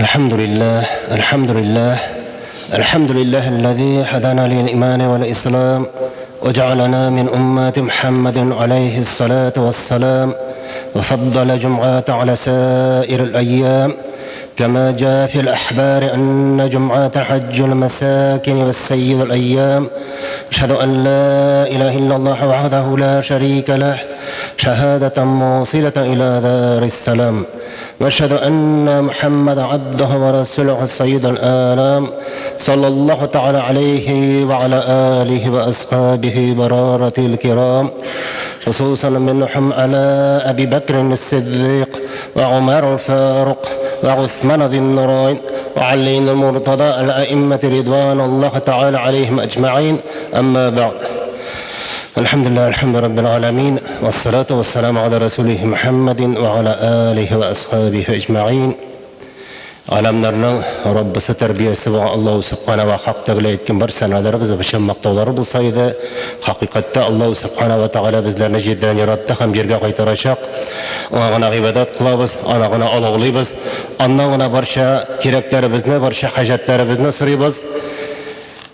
الحمد لله الحمد لله الحمد لله الذي هدانا للإيمان والإسلام وجعلنا من أمة محمد عليه الصلاة والسلام وفضل جمعة على سائر الأيام كما جاء في الأحبار أن جمعة حج المساكن والسيد الأيام. أشهد أن لا إله إلا الله وحده لا شريك له شهادة موصلة إلى دار السلام، وأشهد أن محمد عبده ورسوله السيد الآلام صلى الله تعالى عليه وعلى آله وأصحابه برارة الكرام، خصوصا منهم على أبي بكر الصديق وعمر الفاروق وعثمان ذي النورين وعلي المرتضى الأئمة رضوان الله تعالى عليهم أجمعين. أما بعد، الحمد لله، الحمد رب العالمين، والصلاة والسلام على رسوله محمد وعلى آله وأصحابه أجمعين. Alemlerinin Rabbisi terbiyesi ve Allahu Subhanahu ve Hak Teala etken bir senalarımız ve maqtovlari bo'lsaydi, haqiqatda Alloh subhanahu va taolo bizlarni yerdan yaratdi ham yerga qaytaracak. Аңа гыйбадәт кылабыз, ана гына олуглыйбыз, аннан гына барча кирәкләребезне, барча хаҗәтләребезне сорыйбыз.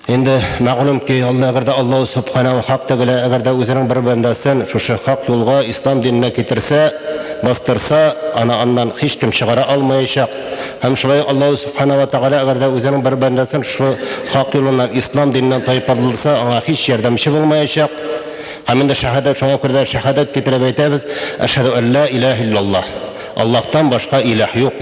Инде мәгълүм ки, Алла әгәр дә Аллаһ субхана ва хак тәгалә әгәр дә үзенең бер бәндәсен шушы хак юлга, ислам диненә китерсә, бастырса, аны аннан һич кем чыгара алмаячак. Һәм шулай Аллаһ субхана ва тәгалә әгәр дә үзенең бер бәндәсен шушы хак юлыннан, ислам диненнән тайпылдырса, аңа һич ярдәмче булмаячак. Һәм инде шәһадәт, шуңа күрә дә шәһадәт китереп әйтәбез: Әшһәду ан ла илаһа иллаллаһ. Аллаһтан башка илаһ юк.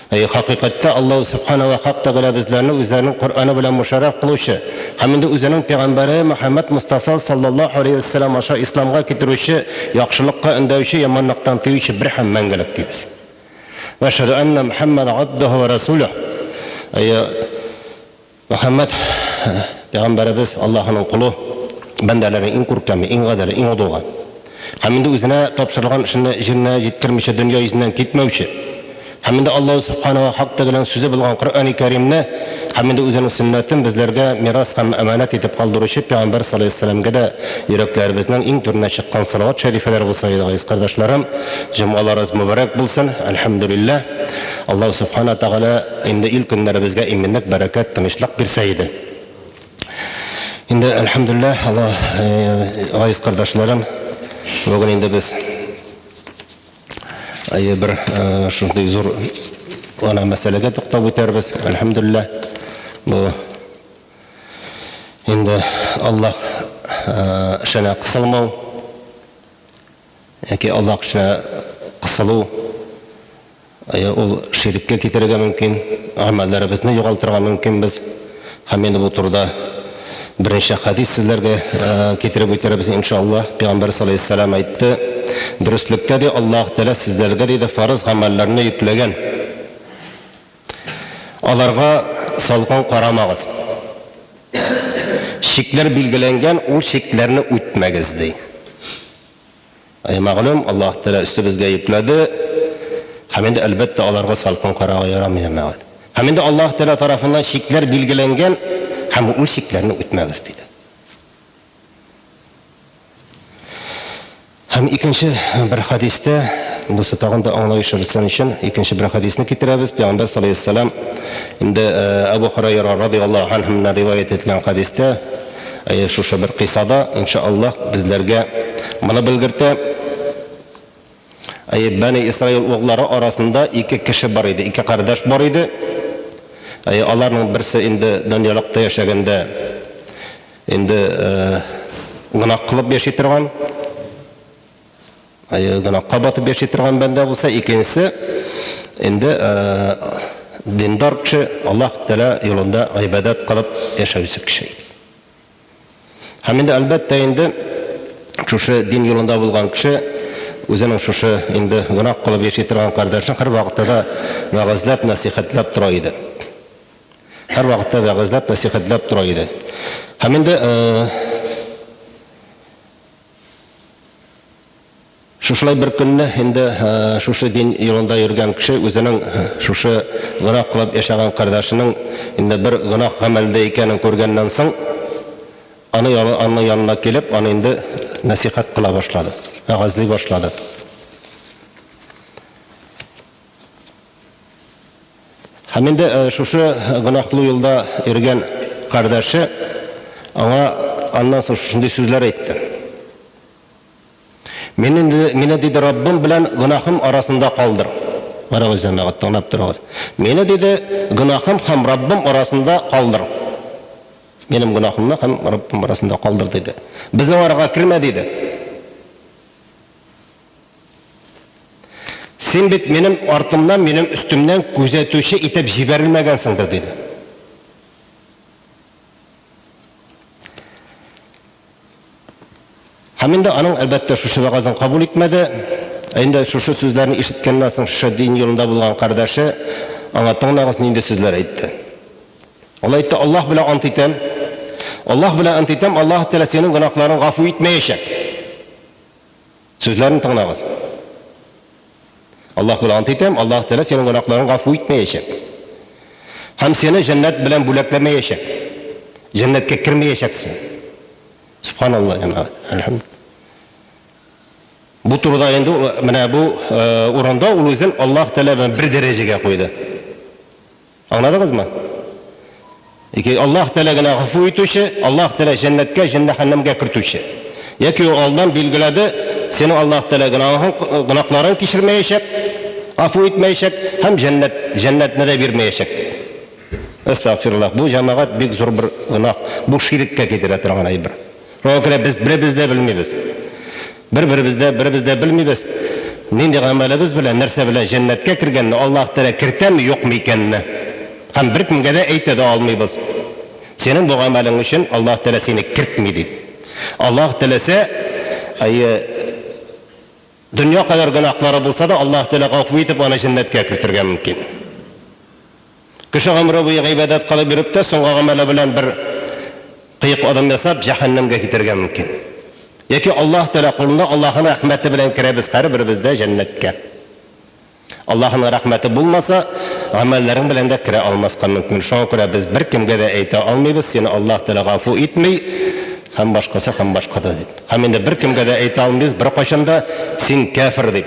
Әй, хакыйкатьтә Аллаһ Субхана ва Хак Тәгалә безләрне үзләренең Коръәне белән мушарраф кылучы һәм инде үзенең пәйгамбәре Мөхәммәд Мустафа саллаллаһу алейһи ва сәлләм аша исламга китерүче, яхшылыкка өндәүче, яманлыктан тыючы бер һәм мәңгелек дибез. Вә әшһәдү әннә Мөхәммәд абдуһу ва расулуһ. Әй, Мөхәммәд пәйгамбәребез Аллаһының колы, бәндәләрнең иң күркәме, иң гаделе, иң олугы. Һәм инде үзенә тапшырылган эшне җиренә җиткермичә дөнья йөзеннән китмәүче. Һәм инде Аллаһу Субхана ва Хак Тәгаләнең сүзе булган Коръәни Кәримне һәм инде үзенең сөннәтен безләргә мирас һәм әманәт итеп калдыручы пәйгамбәр саллаллаһу алейһи вәсәлләмгә дә йөрәкләребезнең иң түренә чыккан салават шәрифәләр булса иде, газиз кардәшләрем. Җомгаларыбыз мөбарәк булсын. Әлхәмдүлилләһ. Аллаһу Субхана Тәгалә Инде ил-көннәребезгә иминлек, бәрәкәт, тынычлык бирсә иде. Инде, әлхәмдүлилләһ, Алла, газиз кардәшләрем, бүген инде без бер шундый зур гына мәсьәләгә туктап үтәрбез. Әлхәмдүлилләһ, бу инде Аллаһ эшенә кысылмау яки Аллаһ эшенә кысылу. Ул ширккә китерергә мөмкин, гамәлләребезне югалтырга мөмкинбез. Һәм инде бу турыда берничә хәдис сезләргә китереп үтербез, иншаллаһ. Пәйгамбәр саллаллаһу алейһи вәсәлләм әйтте, Дөреслектә, ди, Аллаһ Тәгалә сезләргә, диде, фарыз гамәлләрне йөкләгән. Аларга салкын карамагыз. Чикләр билгеләнгән, ул чикләрне үтмәгез, ди. Әй, мәгълүм, Аллаһ Тәгалә өстебезгә йөкләде, һәм инде, әлбәттә, аларга салкын карарга ярамый, җәмәгать. Һәм инде Аллаһ Тәгалә тарафыннан чикләр билгеләнгән, һәм ул чикләрне үтмәгез, диде. Һәм икенче бер хәдистә, бусы тагын да аңлаешырсын өчен, икенче бер хәдисне китерәбез. Пәйгамбәр саллаллаһу алейһи вәсәлләм инде Әбу Һурайра радияллаһу анһүннән риваять ителгән хәдистә, Әйе, шушы бер кыйссада, иншаАллаһ, безләргә моны белгертә. Әйе, Бәни Исраил угълары арасында ике кеше бар иде, ике кардәш бар иде. Әйе, аларның берсе инде дөньялыкта яшәгәндә инде гөнаһ кылып яши торган, Әйе, гөнаһка батып яши торган бәндә булса, икенчесе инде диндар кеше, Аллаһ Тәгалә юлында гыйбадәт кылып яшәүче кеше. Һәм инде, әлбәттә инде, шушы дин юлында булган кеше үзенең шушы инде гөнаһ кылып яши торган кардәшен һәрвакытта да вәгазьләп, нәсыйхәтләп тора иде. Һәрвакытта вәгазьләп, нәсыйхәтләп тора иде. Һәм инде Шушылай бер көнне инде шушы дин юлында йөргән кеше үзенең шушы гөнаһ кылып яшәгән кардәшенең инде бер гөнаһ гамәлдә икәнен күргәннән соң, аны аның янына килеп, аны инде нәсыйхәт кыла башлады, вәгазьли башлады. Һәм инде шушы гөнаһлы юлда йөргән кардәше аңа аннан соң шушындый сүзләр әйтте. Мин инде, мине, диде, Раббым белән гөнаһым арасында калдыр. Карагыз, җәмәгать, тыңлап торыгыз. Мине, диде, гөнаһым һәм Раббым арасында калдыр. Минем гөнаһымны һәм Раббым арасында калдыр, диде. Безнең арага кермә, диде. Син бит минем артымнан, минем өстемнән күзәтүче итеп җибәрелмәгәнсеңдер, диде. Һәм инде аның, әлбәттә, шушы вәгазен кабул итмәде. Ә инде шушы сүзләрне ишеткәннән соң, шушы дин юлында булган кардәше аңа тыңлагыз, нинди сүзләр әйтте. Ул әйтте, Аллаһ белән ант итәм, Аллаһ белән ант итәм, Аллаһ Тәгалә синең гөнаһларың гафу итмәячәк. Сүзләрен тыңлагыз. Аллаһ белән ант итәм, Аллаһ Тәгалә синең гөнаһларың гафу итмәячәк. Һәм сине җәннәт белән бүләкләмәячәк. Җәннәткә кермәячәксең. Субханалла, җәмәгать. Әлхәмдүлилләһ. Бу турыда инде менә бу урында ул үзен Аллаһ Тәгалә белән бер дәрәҗәгә куйды. Аңладыгызмы? Яки Аллаһ Тәгалә генә гафу итүче, Аллаһ Тәгалә җәннәткә, җәннәһәннәмгә кертүче. Яки ул алдан билгеләде, синең Аллаһ Тәгалә гөнаһың, гөнаһларың кичермәячәк, гафу итмәячәк һәм җәннәт, җәннәтне дә бирмәячәк дип. Әстәгъфируллаһ, бу җәмәгать бик зур бер гөнаһ, бу ширеккә китерә торган әйбер. Шуңа күрә без беребез дә белмибез. Бер-беребез дә, беребез дә белмибез, нинди гамәлебез белән, нәрсә белән җәннәткә кергәнне, Аллаһ Тәгалә кертәме, юкмы икәнне. Һәм беркемгә дә әйтә дә алмыйбыз. Синең бу гамәлең өчен Аллаһ Тәгалә сине кертми дип. Аллаһ теләсә, әйе, дөнья кадәр гөнаһлары булса да, Аллаһ Тәгалә гафу итеп, аны җәннәткә кертергә мөмкин. Кеше гомере буе гыйбадәт кылып йөреп тә, соңгы гамәле белән бер кыек адым ясап, җәһәннәмгә китәргә мөмкин. Яки Аллаһ Тәгалә кулында Аллаһының рәхмәте белән керәбез һәрберебез дә җәннәткә. Аллаһының рәхмәте булмаса, гамәлләрең белән дә керә алмаска мөмкин. Шуңа күрә без беркемгә дә әйтә алмыйбыз, сине Аллаһ Тәгалә гафу итми һәм башкасы һәм башка да дип. Һәм инде беркемгә дә әйтә алмыйбыз беркайчан да син кяфер дип.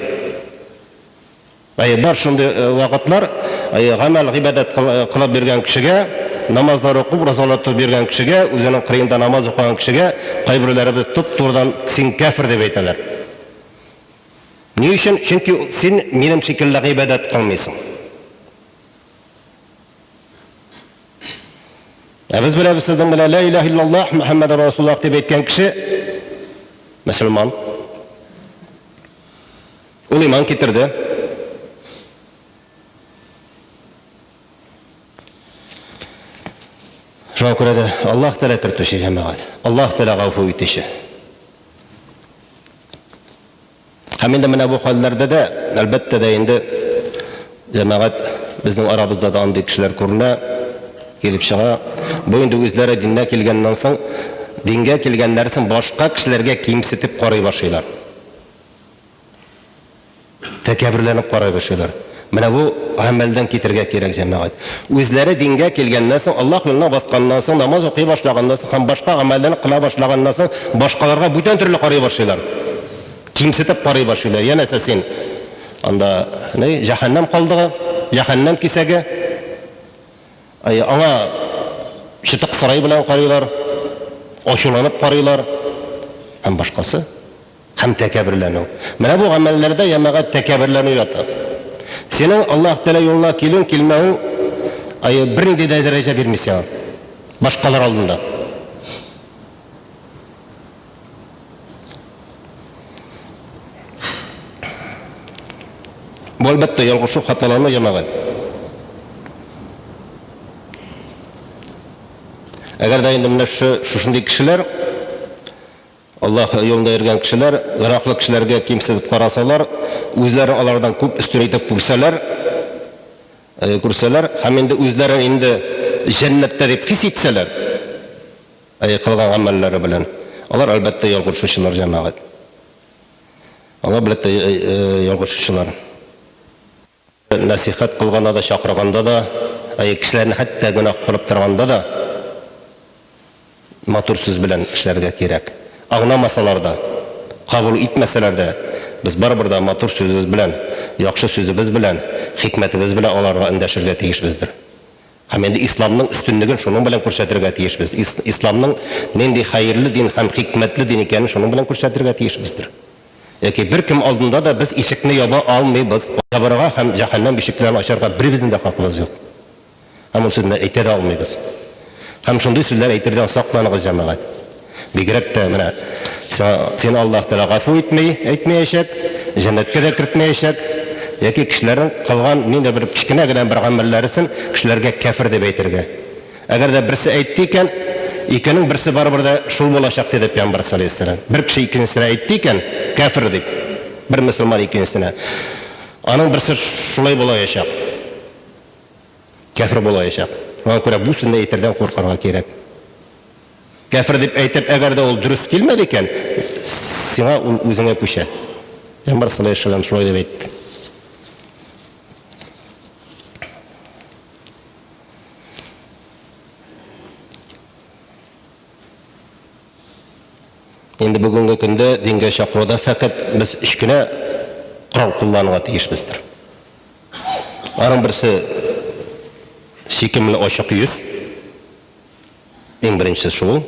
Әйе, бар шундый вакытлар, әйе, гамәл, гыйбадәт кылып йөргән кешегә, намазлар укып, уразалар тотып йөргән кешегә, үзенең кырыенда намаз укыган кешегә кайберәүләребез туп-турыдан син кяфер дип әйтәләр. Ни өчен? Чөнки син минем шикелле гыйбадәт кылмыйсың. Ә без беләбез сезнең белән ла илаһ иллаллаһ Мөхәммәд расуллаһ дип әйткән кеше мөселман. Ул иман китерде. Шуңа күрә дә Аллаһ Тәгалә кертүче җәмәгать. Аллаһ Тәгалә гафу итүче. Һәм инде менә бу хәлләрдә дә, әлбәттә дә инде җәмәгать безнең арабызда да андый кешеләр күренә, килеп чыга. Бу инде үзләре дингә килгәннән соң, дингә килгәннәр соң башка кешеләргә кимсетеп карый башлыйлар. Тәкәбберләнеп карый башлыйлар. Менә бу гамәлдән китергә кирәк, җәмәгать. Үзләре дингә килгәннән соң, Аллаһ юлына басканнан соң, намаз укый башлаганнан соң һәм башка гамәлләрне кыла башлаганнан соң, башкаларга бүтән төрле карый башлыйлар. Кимсетеп карый башлыйлар. Янәсе син анда ни, җәһәннәм калдыгы, җәһәннәм кисәге. Әй, аңа чытык сарай белән карыйлар, ачуланып карыйлар һәм башкасы. Һәм тәкәбберләнү. Менә бу гамәлләрдә, җәмәгать, тәкәбберләнү ята. Синең Аллаһ Тәгалә юлына килүең, килмәвең ай, бернинди дә дәрәҗә бирми сиңа башкалар алдында. Бу, әлбәттә, ялгышу, хаталану, җәмәгать. Әгәр дә инде менә шушындый кешеләр Аллаһ юлында йөргән кешеләр, гөнаһлы кешеләргә кимсетеп карасалар, үзләрен алардан күп өстен итеп күрсәләр, күрсәләр һәм инде үзләрен инде җәннәттә дип хис итсәләр, кылган гамәлләре белән, алар, әлбәттә, ялгышучылар, җәмәгать. Алар, әлбәттә, ялгышучылар. Нәсыйхәт кылганда да, чакырганда да, әйе, кешеләрне хәтта гөнаһ кылып торганда да матур сүз белән эшләргә кирәк. Аңламасалар да, кабул итмәсәләр дә, без барыбер дә матур сүзебез белән, яхшы сүзебез белән, хикмәтебез белән аларга эндәшергә тиешбездер. Һәм инде исламның өстенлеген шуның белән күрсәтергә тиешбез. Исламның нинди хәерле дин һәм хикмәтле дин икәнен шуның белән күрсәтергә тиешбездер. Яки беркем алдында да без ишекне яба алмыйбыз. Ябарга һәм җәһәннәм ишекләрен ачарга беребезнең дә хакыбыз юк. Һәм ул сүзне әйтә дә алмыйбыз. Һәм шундый сүзләр әйтергән сакланыгыз, җәмәгать. Бигрәк тә менә сине Аллаһ Тәгалә гафу итми, әйтмәячәк, җәннәткә дә кертмәячәк, яки кешеләрнең кылган ниндидер бер кечкенә генә бер гамәлләресен кешеләргә кяфер дип әйтергә. Әгәр дә берсе әйтте икән, икенең берсе барыбер дә шул булачак, диде Пәйгамбәр салләһу Бер кеше икенчесенә әйтте икән, кяфер дип, бер мөселман икенчесенә, аның берсе шулай булаячак. Кяфер булаячак. Шуңа күрә бу сүзне әйтердән куркырга кирәк. Кяфер дип әйтеп, әгәр дә ул дөрес килмәде икән, сиңа ул үзеңә күчә. Пәйгамбәр саллаллаһу алейһи вәсәлләм шулай дип әйтте. Инде бүгенге көндә дингә чакыруда фәкать без өч кенә корал кулланырга тиешбездер. Аның берсе сөйкемле ачык йөз. Иң беренчесе шул.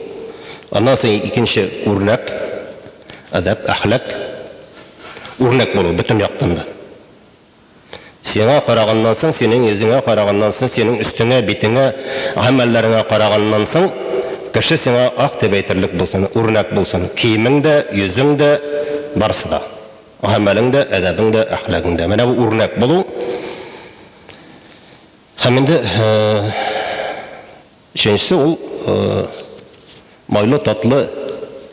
Аннан соң икенче үрнәк, әдәп, әхлак. Үрнәк булу бөтен яктан да. Сиңа караганнан соң, синең йөзеңә караганнан соң, синең өстеңә, битеңә, гамәлләреңә караганнан соң, кеше сиңа ах дип әйтерлек булсын, үрнәк булсын. Киемең дә, йөзең дә, барысы да. Гамәлең дә, әдәбең дә, әхлагың да. Менә бу үрнәк булу. Һәм инде өченчесе ул майлы, татлы,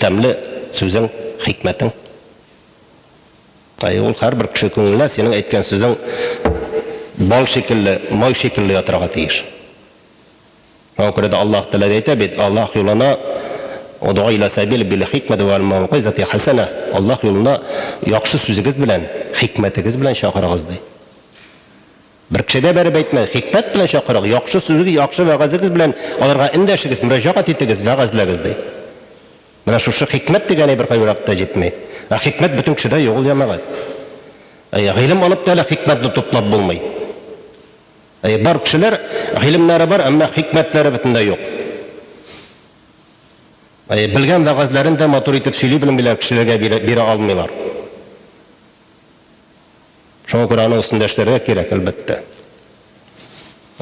тәмле сүзең, хикмәтең. Әйе, ул һәрбер кеше күңеленә синең әйткән сүзең бал шикелле, май шикелле ятырга тиеш. Шуңа күрә дә Аллаһ Тәгалә дә әйтә бит, Аллаһ юлына Удгу иля сәбил бил хикмәти вәл мәүгыйзати хәсәнә. Аллаһ юлына яхшы сүзегез белән, хикмәтегез белән чакырыгыз, ди. Бер кеше дә бәреп әйтмә, хикмәт белән чакырыгыз, яхшы сүзегез, яхшы вәгазегез белән аларга эндәшегез, мөрәҗәгать итегез, вәгазьләгез, ди. Менә шушы хикмәт дигән әйбер кайвакытта җитми. Ә хикмәт бөтен кешедә юк ул, җәмәгать. Әйе, гыйлем алып та әле хикмәтне туплап булмый. Әйе, бар кешеләр, гыйлемнәре бар, әмма хикмәтләре бөтенләй юк. Әйе, белгән вәгазьләрен дә матур итеп сөйли белмиләр, кешеләргә бирә алмыйлар. Шуңа күрә аның өстендә эшләргә кирәк, әлбәттә.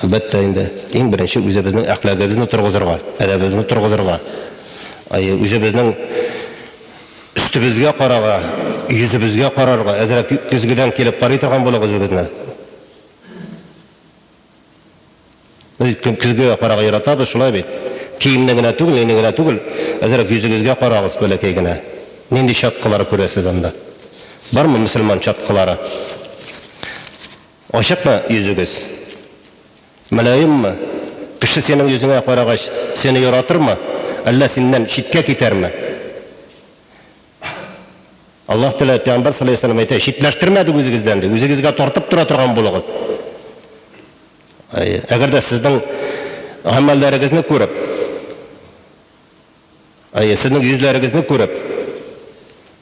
Әлбәттә инде, иң беренче үзебезнең әхлагыбызны торгызырга, әдәбебезне торгызырга. Әйе, үзебезнең өстебезгә карарга, йөзебезгә карарга, әзрәк көзгедән килеп карый торган булыгыз үзегезне. Без көзгегә карарга яратабыз, шулай бит? Киемне генә түгел, нине генә түгел, әзрәк йөзегезгә карагыз бәләкәй генә. Нинди чаткылар күрәсез анда? Бармы мөселман чаткылары? Ачыкмы йөзегез? Мөлаеммы? Кеше синең йөзеңә карагач, сине яратырмы? Әллә синнән читкә китәрме? Аллаһ Тәгалә, Пәйгамбәр саллаллаһу алейһи ва сәлләм әйтә, читләштермәдек үзегездән, ди, үзегезгә тартып тора торган булыгыз. Әгәр дә сезнең гамәлләрегезне күреп, әйе, сезнең йөзләрегезне күреп,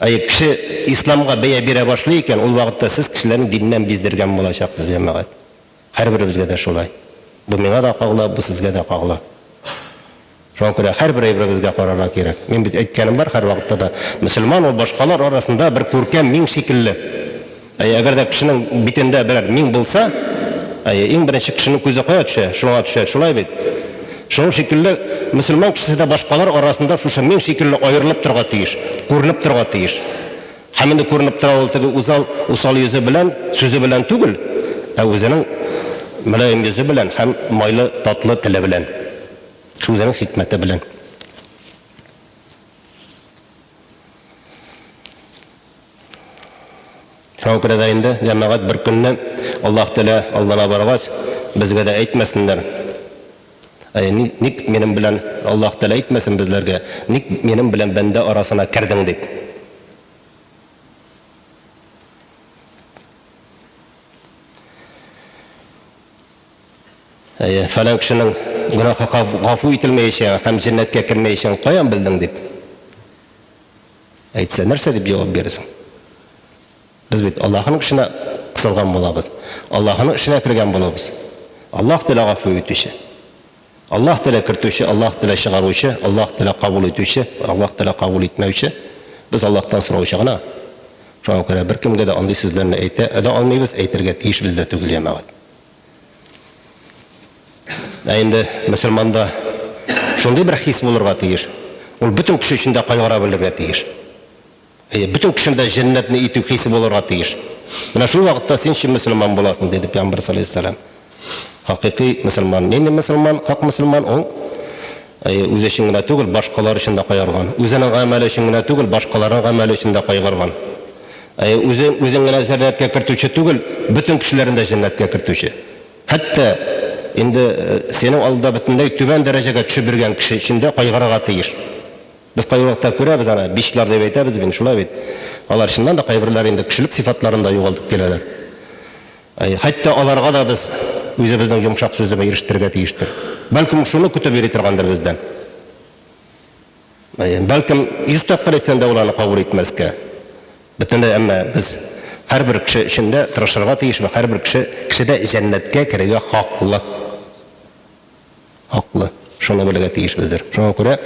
әйе, кеше исламга бәя бирә башлый икән, ул вакытта сез кешеләрне диннән биздергән булачаксыз, җәмәгать. Һәрберебезгә дә шулай. Бу миңа да кагыла, бу сезгә дә кагыла. Шуңа күрә һәрбер әйберебезгә карарга кирәк. Мин бит әйткәнем бар һәрвакытта да, мөселман ул башкалар арасында бер күркәм миң шикелле. Әйе, әгәр дә кешенең битендә берәр миң булса, әйе, иң беренче кешенең күзе кая төшә? Шуңа төшә, шулай бит? Шуның шикелле мөселман кешесе дә башкалар арасында шушы миң шикелле аерылып торырга тиеш, күренеп торырга тиеш. Һәм инде күренеп тора ул теге усал, усал йөзе белән, сүзе белән түгел, ә үзенең мөлаем йөзе белән һәм майлы, татлы теле белән. Үзенең хикмәте белән. Шуңа күрә дә инде, җәмәгать, бер көнне Аллаһ Тәгалә алдына баргач, безгә дә әйтмәсеннәр, Әй, ник минем белән, Аллаһ Тәгалә әйтмәсен безләргә, ник минем белән бәндә арасына кердең дип. Әйе, фәлән кешенең гөнаһы гафу ителмәячәген һәм җәннәткә кермәячәген каян белдең дип әйтсә, нәрсә дип җавап бирерсең? Без бит Аллаһының эшенә кысылган булабыз. Аллаһының эшенә кергән булабыз. Аллаһ Тәгалә гафу итүче. Аллаһ Тәгалә кертүче, Аллаһ Тәгалә чыгаручы, Аллаһ Тәгалә кабул итүче, Аллаһ Тәгалә кабул итмәүче. Без Аллаһтан сораучы гына. Шуңа күрә беркемгә дә андый сүзләрне әйтә дә алмыйбыз, әйтергә тиешбез дә түгел, җәмәгать. Ә инде мөселманда шундый бер хис булырга тиеш, ул бөтен кеше өчен дә кайгыра белергә тиеш. Әйе, бөтен кешенең дә җәннәтне итү хисе булырга тиеш. Менә шул вакытта син чын мөселман буласың, диде Пәйгамбәр салләһу Хакыйкый мөселман. Нинди мөселман? Хак мөселман ул әйе, үзе өчен генә түгел, башкалар өчен дә кайгырган. Үзенең гамәле өчен генә түгел, башкаларның гамәле өчен дә кайгырган. Әйе, үзе, үзен генә җәннәткә кертүче түгел, бөтен кешеләрне дә җәннәткә кертүче. Хәтта инде синең алда бөтенләй түбән дәрәҗәгә төшеп йөргән кеше өчен дә кайгырырга тиеш. Без кайвакытта күрәбез аны, бичлар дип әйтәбез бит, шулай бит. Алар чыннан да кайберләре инде кешелек сыйфатларын да югалтып киләләр. Әй, хәтта аларга да без үзебезнең йомшак сүзебезне ирештерергә тиештер. Бәлкем, шуны көтеп йөри торгандыр бездән. Әй, бәлкем, 100 тапкыр әйтсәң дә ул аны кабул итмәскә. Бөтенләй, әмма без һәрбер кеше өчен дә тырышырга тиешбез, һәрбер кеше, кеше дә җәннәткә керергә хаклы. Хаклы. Шуны белергә тиешбездер. Шуңа күрә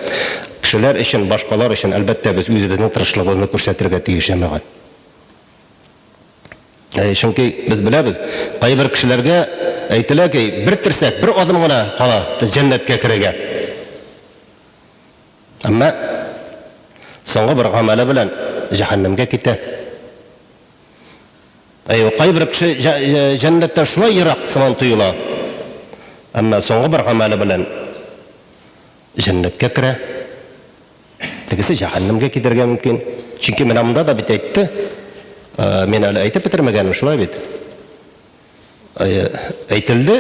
кешеләр өчен, башкалар өчен, әлбәттә, без үзебезнең тырышлыгыбызны күрсәтергә тиеш, җәмәгать. Чөнки без беләбез, кайбер кешеләргә әйтелә ки, бер терсәк, бер адым гына кала җәннәткә керергә. Әмма соңгы бер гамәле белән җәһәннәмгә китә. Әйе, кайбер кеше җәннәттән шулай ерак сыман тоела. Әмма соңгы бер гамәле белән җәннәткә керә. Тегесе җәһәннәмгә китәргә мөмкин. Чөнки менә монда да бит әйтте. Мин әле әйтеп бетермәгәнем, шулай бит. Әйтелде.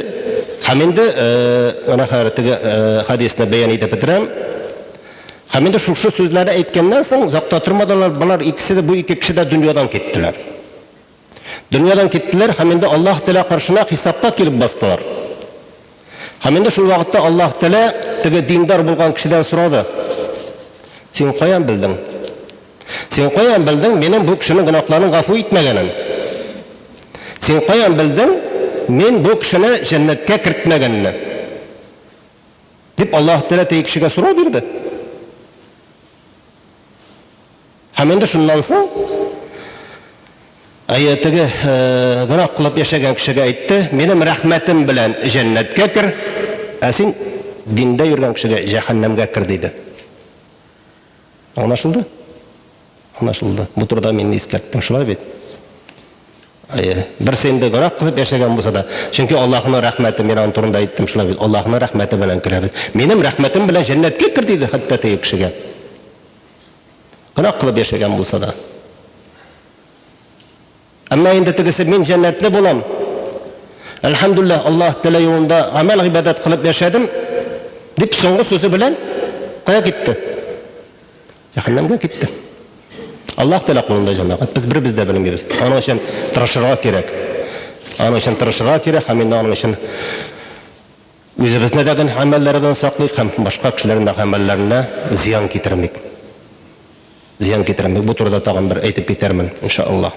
Һәм инде менә хәзер теге хәдисне бәян итеп бетерәм. Һәм инде шушы сүзләрне әйткәннән соң, озак та тормадылар, болар икесе дә, бу ике кеше дә дөньядан киттеләр. Дөньядан киттеләр һәм инде Аллаһ Тәгалә каршына хисапка килеп бастылар. Һәм инде шул вакытта Аллаһ Тәгалә теге диндар булган кешедән сорады. Син каян белдең? Син каян белдең минем бу кешенең гөнаһларын гафу итмәгәнен? Син каян белдең мин бу кешене җәннәткә кертмәгәнне? Дип Аллаһ Тәгалә теге кешегә сорау бирде. Һәм инде шуннан соң әйе, теге гөнаһ кылып яшәгән кешегә әйтте, минем рәхмәтем белән җәннәткә кер, ә син диндә йөргән кешегә җәһәннәмгә кер, диде. Аңлашылды? Аңлашылды. Бу турыда мин искәрттем, шулай бит? Әйе. Берсе инде гөнаһ кылып яшәгән булса да, чөнки Аллаһның рәхмәте, мин аның турында әйттем, шулай бит, Аллаһның рәхмәте белән керәбез. Минем рәхмәтем белән җәннәткә кер, диде хәтта теге кешегә. Гөнаһ кылып яшәгән булса да. Әмма инде тегесе мин җәннәтле булам. Әлхәмдүлилләһ, Аллаһ Тәгалә юлында гамәл гыйбадәт кылып яшәдем, дип соңгы сүзе белән кая китте? Җәһәннәмгә китте. Аллаһ Тәгалә кулында җәмәгать. Без беребез дә белмибез. Аның өчен тырышырга кирәк. Аның өчен тырышырга кирәк һәм инде аның өчен үзебезне дә гөнаһ гамәлләрдән саклыйк һәм башка кешеләрнең дә гамәлләренә зыян китермик. Зыян китермик. Бу турыда тагын бер әйтеп китәрмен, иншаллаһ.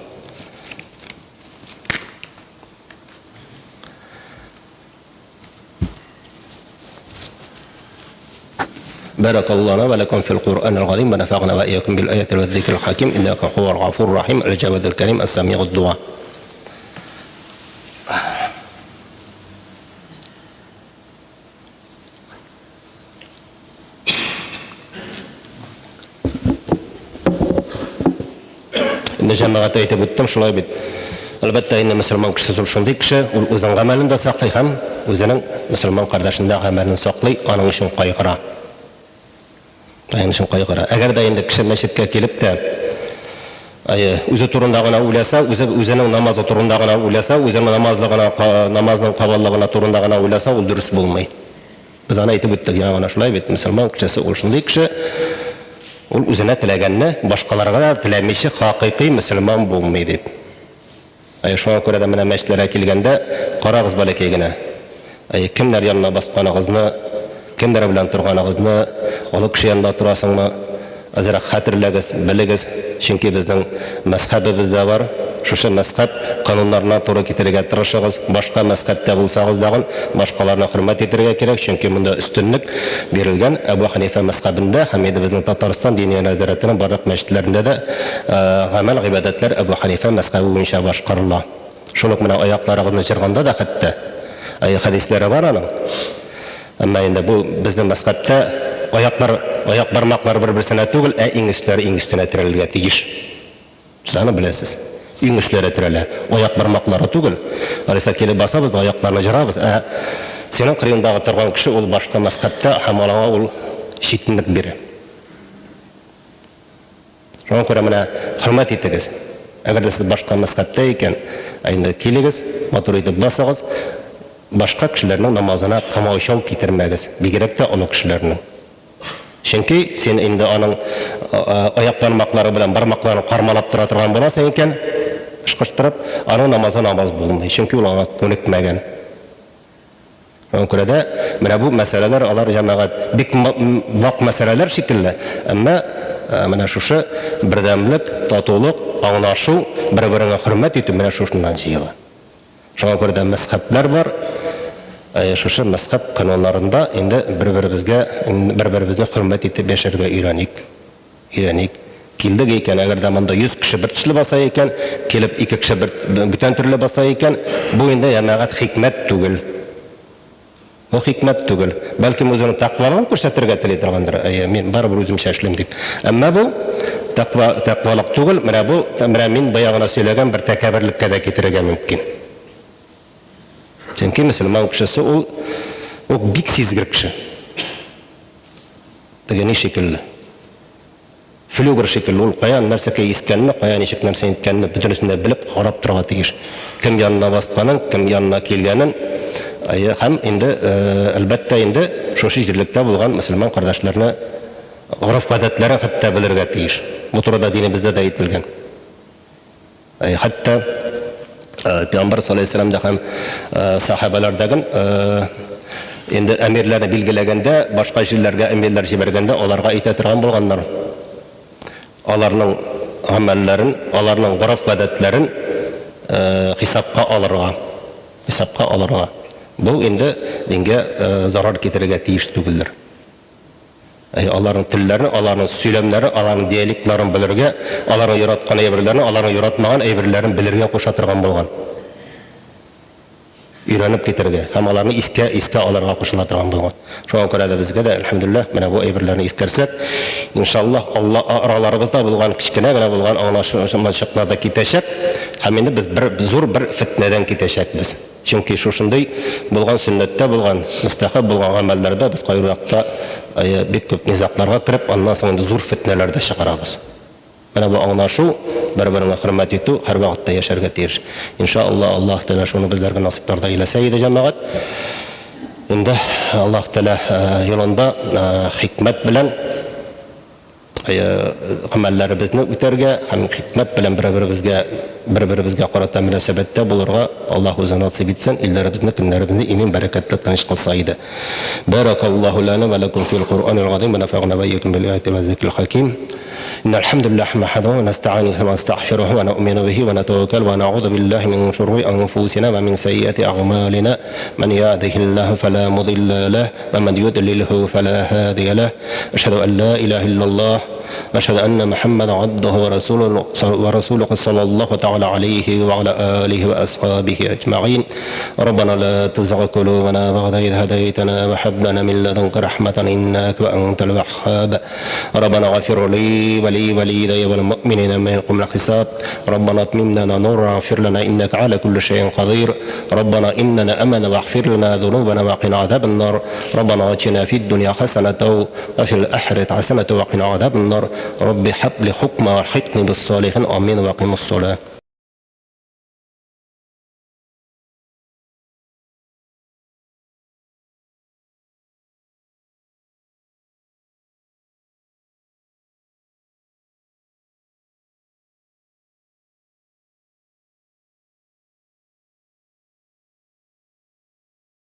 بارك الله لنا ولكم في القرآن العظيم ونفعنا وإياكم بالآيات والذكر الحكيم إنك هو الغفور الرحيم الجواد الكريم السميع الدعاء. Инде җәмәгать әйтеп үттем, шулай бит. Әлбәттә, инде мөселман кешесе ул шундый кеше, ул үзенең гамәлен дә саклый һәм үзенең мөселман кардәшенең дә гамәлен саклый, аның өчен кайгыра. Аның өчен кайгыра. Әгәр дә инде кеше мәчеткә килеп тә, әйе, үзе турында гына уйласа, үзе үзенең намазы турында гына уйласа, үзенең намазлыгына, намазның кабаллыгына турында гына уйласа, ул дөрес булмый. Без аны әйтеп үттек яңа гына, шулай бит, мөселман кешесе ул шундый кеше, ул үзенә теләгәнне башкаларга да теләмичә хакыйкый мөселман булмый дип. Әйе, шуңа күрә дә менә мәчетләргә килгәндә карагыз бәләкәй генә. Әйе, кемнәр янына басканыгызны, кемнәр белән торганыгызны, олы кеше янында торасыңмы, әзрәк хәтерләгез, белегез, чөнки безнең мәзхәбебез дә бар. Шушы мәзхәб кануннарына туры китерергә тырышыгыз. Башка мәзхәбтә булсагыз дагын, башкаларны хөрмәт итәргә кирәк, чөнки монда өстенлек бирелгән Әбү Хәнифә мәзхәбендә һәм инде безнең Татарстан Диния нәзарәтенең барлык мәчетләрендә дә гамәл, гыйбадәтләр Әбү Хәнифә мәзхәбе буенча башкарыла. Шул ук менә аякларыгызны җырганда да хәтта, әйе, хәдисләре бар аның. Әмма инде бу безнең мәзхәбтә аяклар, аяк бармаклары бер-берсенә түгел, ә иң өсләре иң өстенә терәлергә тиеш. Сез аны беләсез. Иң өсләре терәлә. Аяк бармаклары түгел. Алайса килеп басабыз да аякларны җырабыз. Ә синең кырыеңдагы торган кеше ул башка мәзхәбтә һәм аңа ул читенлек бирә. Шуңа күрә менә хөрмәт итегез. Әгәр дә сез башка мәзхәбтә икән, ә инде килегез, матур итеп басыгыз, башка кешеләрнең намазына комаучау китермәгез, бигрәк тә олы кешеләрнең. Чөнки син инде аның аяк бармаклары белән бармакларын кармалап тора торган буласың икән, ышкыштырып, аның намазы намаз булмый, чөнки ул аңа күнекмәгән. Шуңа күрә дә менә бу мәсьәләләр, алар, җәмәгать, бик вак мәсьәләләр шикелле, әмма менә шушы бердәмлек, татулык, аңлашу, бер-береңә хөрмәт итү менә шушыннан җыела. Шуңа күрә дә мәзхәбләр бар. Шушы мәзхәб кануннарында инде бер-беребезгә, бер-беребезне хөрмәт итеп яшәргә өйрәник. Өйрәник. Килдек икән, әгәр дә монда 100 кеше бер төсле баса икән, килеп ике кеше бер бүтән төрле баса икән, бу инде, җәмәгать, хикмәт түгел. Бу хикмәт түгел. Бәлкем үзенең тәкъвалыгын күрсәтергә тели торгандыр. Әйе, мин барыбер үземчә эшлим дип. Әмма бу тәкъва, тәкъвалык түгел, менә бу, менә мин бая гына сөйләгән бер тәкәбберлеккә дә китерергә мөмкин. Чөнки мөселман кешесе ул, ул бик сизгер кеше. Теге ни шикелле. Флюгер шикелле, ул каян нәрсәкәй искәнне, кая ничек нәрсә иткәнне бөтенесен дә белеп, карап торырга тиеш. Кем янына басканын, кем янына килгәнен, әйе, һәм инде, әлбәттә инде, шушы җирлектә булган мөселман кардәшләрне гореф-гадәтләрен хәтта белергә тиеш. Бу турыда динебездә дә әйтелгән. Хәтта Пәйгамбәр саллаллаһу алейһи ва сәлләм дә һәм сахабәләр дә инде әмирләрне билгеләгәндә, башка җирләргә әмирләр җибәргәндә аларга әйтә торган булганнар. Аларның гамәлләрен, аларның гореф-гадәтләрен хисапка алырга, хисапка алырга. Бу инде дингә зарар китерергә тиеш түгелдер. Әй, аларның телләрен, аларның сөйләмнәрен, аларның диалектларын белергә, аларның яраткан әйберләрен, аларның яратмаган әйберләрен белергә куша торган булган. Өйрәнеп китәргә һәм аларны искә, искә алырга кушыла торган булган. Шуңа күрә дә безгә дә, әлхәмдүлилләһ, менә бу әйберләрне искәрсәк, иншаллаһ, Алла араларыбызда булган кечкенә генә булган аңлашылмаучылыклар да китәчәк һәм инде без бер зур бер фетнәдән китәчәкбез. Чөнки шушындый булган сөннәттә булган, мөстәхәб булган гамәлләрдә без кайбер вакытта бик күп низагларга кереп, аннан соң инде зур фетнәләр дә чыгарабыз. Менә бу аңлашу, бер-береңә хөрмәт итү һәрвакытта яшәргә тиеш. Инша Аллаһ, Аллаһ Тәгалә шуны безләргә насыйплар да әйләсә иде, җәмәгать. Инде Аллаһ Тәгалә юлында хикмәт белән гамәлләребезне үтәргә һәм хикмәт белән бер-беребезгә бер-беребезгә карата мөнәсәбәттә булырга Аллаһ үзе насыйп итсен, илләребезне, көннәребезне имин, бәрәкәтле, тыныч кылса иде. Бәрәкаллаһу лана ва лакум фил Куръанил газим ва нафагъна ва ийякум бил аяти ва зикрил хаким. إن الحمد لله نحمده ونستعينه ونستغفره ونؤمن به ونتوكل ونعوذ بالله من شرور أنفسنا ومن سيئات أعمالنا من يهده الله فلا مضل له ومن يضلله فلا هادي له أشهد أن لا إله إلا الله وأشهد أن محمدا عبده ورسوله ورسوله صلى الله تعالى عليه وعلى آله وأصحابه أجمعين ربنا لا تزغ قلوبنا بعد إذ هديتنا وهب لنا من لدنك رحمة إنك أنت الوهاب ربنا اغفر لي ولي وليدي والمؤمنين ما يقوم الحساب ربنا اتمم لنا نورا واغفر لنا إنك على كل شيء قدير ربنا إننا أمنا واغفر لنا ذنوبنا وقنا عذاب النار ربنا آتنا في الدنيا حسنة وفي الآخرة حسنة وقنا عذاب النار رب هب لي حكما والحقني بالصالحين آمين وقم الصلاة.